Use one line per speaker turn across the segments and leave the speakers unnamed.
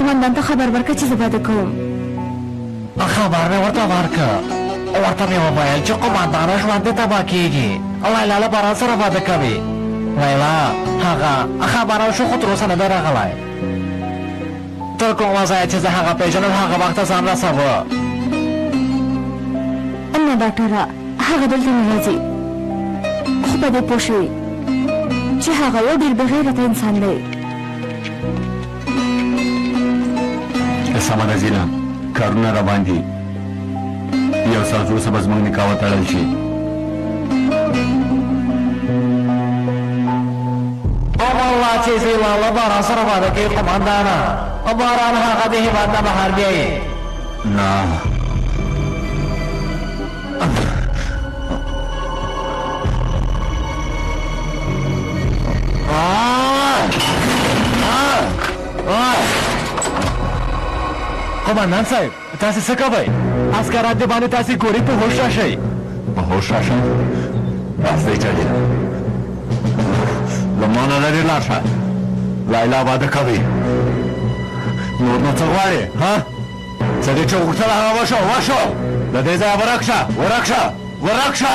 قومندان ته خبر ورکړه چې زه واده کوم.
خبر مې ورته ورکړ، ورته مې وویل چې قومندانه ژوند دې تباه کېږي، لیلا له باران سره واده کوي. لیلا هغه خبره شو خو تر اوسه نه دی راغلی. تر کومه ځایه چې زه هغه پېژنم هغه وخت ځان رسوه.
نه ډاکټره، هغه دلته نه راځي، خو په دې پوه شئ چې هغه یو ډېر بېغیرته انسان دی.
سمه ده زینه، کارونه روان دي، یو ساعت وروسته به زموږ نکاح وتړل شي.
والله چې زیلا له باران سره واده کوي قومندانه، باران هغه د هېواد نه بهر بیایي.
نه
قومندان صاحب تاسې څه کوئ؟ عسکران د باندې تاسې ګوري، په هوښ راشئ.
په هوښ راشم؟ بس دی جلیله، له ما نه لرې لاړ شه. لیلا واده کوي، نور نو څه غواړې؟ ها، څه دې چې غوښتل هغه وشو، وشو. له دې ځایه ورک شه، ورک شه، ورک شه.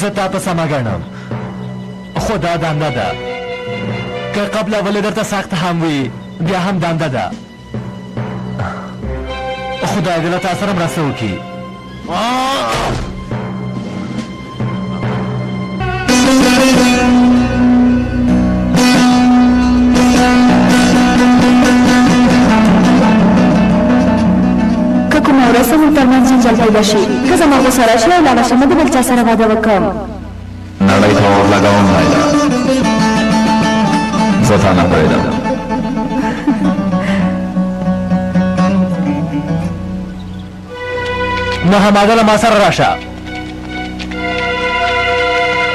زه تا په سمه ګڼم، خو دا دنده ده، که قبلول یې درته سخت هم وي بیا هم دنده ده. خدای دې له تا سره مرسته وکړي.
که کومه ورځ زموږ ترمنځ جنجال پیدا شي، که زما غوسه راشي او لاړه شم، د بل چا سره واده وکړم.
نړۍ ته اور لګوم لیلا، زه تا نه پرېږدم.
نو هماغه له ما سره راشه،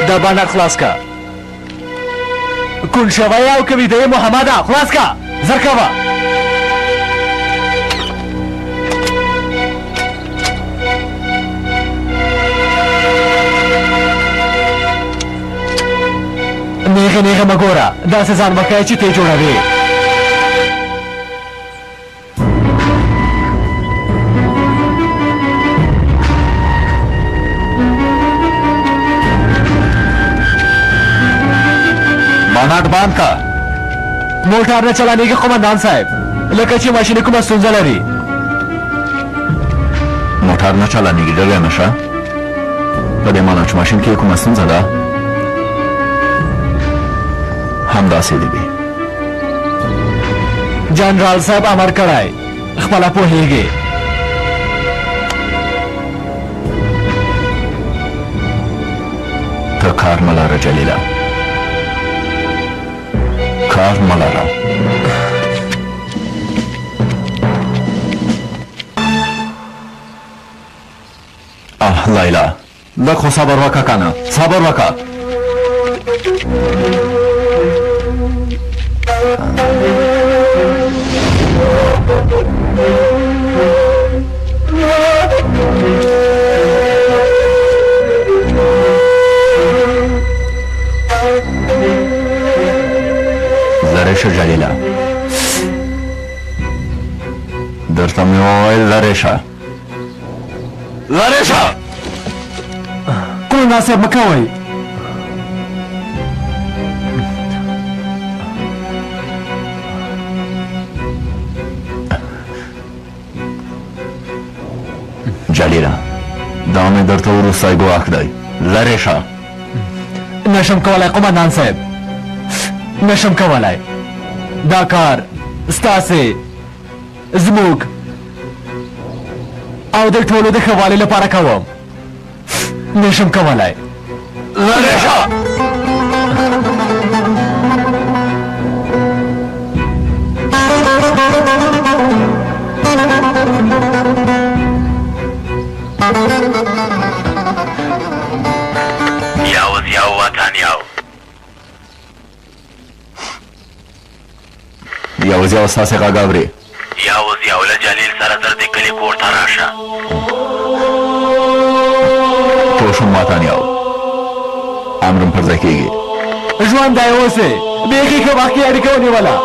دا بانډار خلاص که. کوڼ شوی او که ویده یې محمده، خلاص که، زر کوه. نیغه نیغه مه ګوره، داسې ځان وښیه چې ته جوړوې.
باناټ بند که.
موټر نه چلانېږي قومندان صاحب، لکه چې ماشین کومه ستونزه لري.
موټر نه چلانېږي، ډېر نه شه. په دې معنا چې ماشین کې کومه ستونزه ده؟ همداسې دې وي.
جنرال صاحب امر کړی، خپله پوهېږې.
ته کار مه لره جلیله، کار مه لره. اه لیلا، لږ خو صبر وکړه که نه، صبر وکړه. لرې شه جلیله، درته مې وویل لرې شه، لرې شه.
قومندان صاحب مه کوئ.
جلیله، دا مې درته وروستی ګواښ دی، لرې شه.
نشم کولی قومندان صاحب، نشم کولی. دا کار ستاسې، زموږ او د ټولو د ښه والي لپاره کوم، نشم کولی.
لرې شه.
یو وطن یو.
یو یو ستاسې غږ اوري.
یو یو له جلیل سره زر د کلي کور ته راشه.
پوه شوم وطن یو، امر هم پر ځای کېږي.
ژوندی اوسې، بیخي ښه وخت کې اړیکه ونیوله.